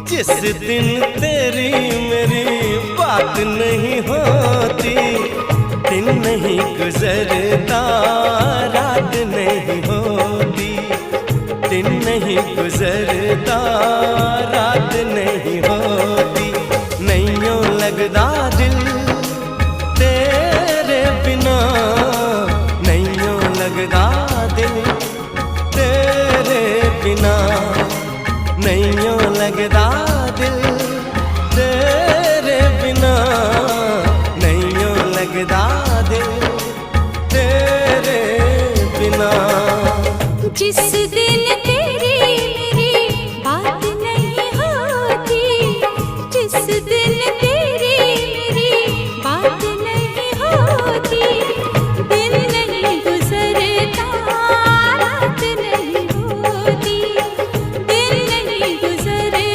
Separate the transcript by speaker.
Speaker 1: जिस दिन तेरी मेरी बात नहीं होती, दिन नहीं गुजरता रात नहीं होती, दिन नहीं गुजरता रात नहीं होती। नहीं लगदा दिल तेरे बिना, नहीं लगदा दिल तेरे बिना, नहीं लगदा।